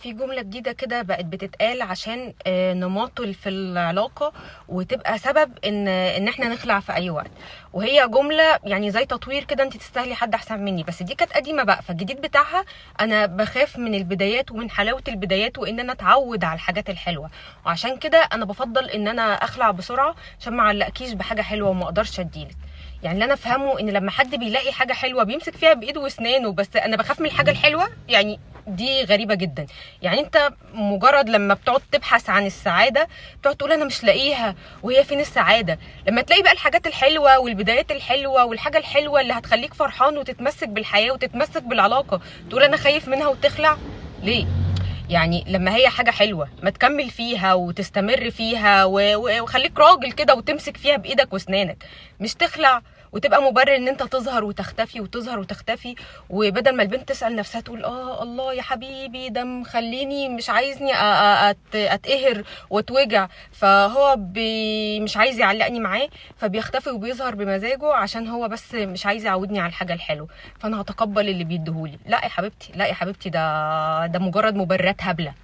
في جملة جديدة كده بقت بتتقال عشان نماطل في العلاقة وتبقى سبب ان احنا نخلع في اي وقت، وهي جملة يعني زي تطوير كده، انت تستاهلي حد احسن مني، بس دي كانت قديمة بقى. فالجديد بتاعها انا بخاف من البدايات ومن حلاوة البدايات وان انا اتعود على الحاجات الحلوة، وعشان كده انا بفضل ان انا اخلع بسرعة عشان ما اعلقكيش بحاجة حلوة وما اقدرش اديلك. يعني اللي انا افهمه ان لما حد بيلاقي حاجة حلوة بيمسك فيها بايده واسنانه، بس انا بخاف من الحاجة الحلوة، يعني دي غريبة جدا. يعني انت مجرد لما بتقعد تبحث عن السعادة بتقعد تقول انا مش لاقيها، وهي فين السعادة؟ لما تلاقي بقى الحاجات الحلوة والبدايات الحلوة والحاجة الحلوة اللي هتخليك فرحان وتتمسك بالحياة وتتمسك بالعلاقة، تقول انا خايف منها وتخلع ليه؟ يعني لما هي حاجة حلوة ما تكمل فيها وتستمر فيها وخليك راجل كده وتمسك فيها بإيدك واسنانك، مش تخلع وتبقى مبرر ان انت تظهر وتختفي وتظهر وتختفي. وبدل ما البنت تسأل نفسها تقول الله يا حبيبي ده مخليني مش عايزني اتقهر واتوجع، فهو مش عايز يعلقني معاه، فبيختفي وبيظهر بمزاجه عشان هو بس مش عايز يعودني على الحاجة الحلوة، فانا هتقبل اللي بيديهولي. لا يا حبيبتي، لا يا حبيبتي، ده مجرد مبررات هبلة.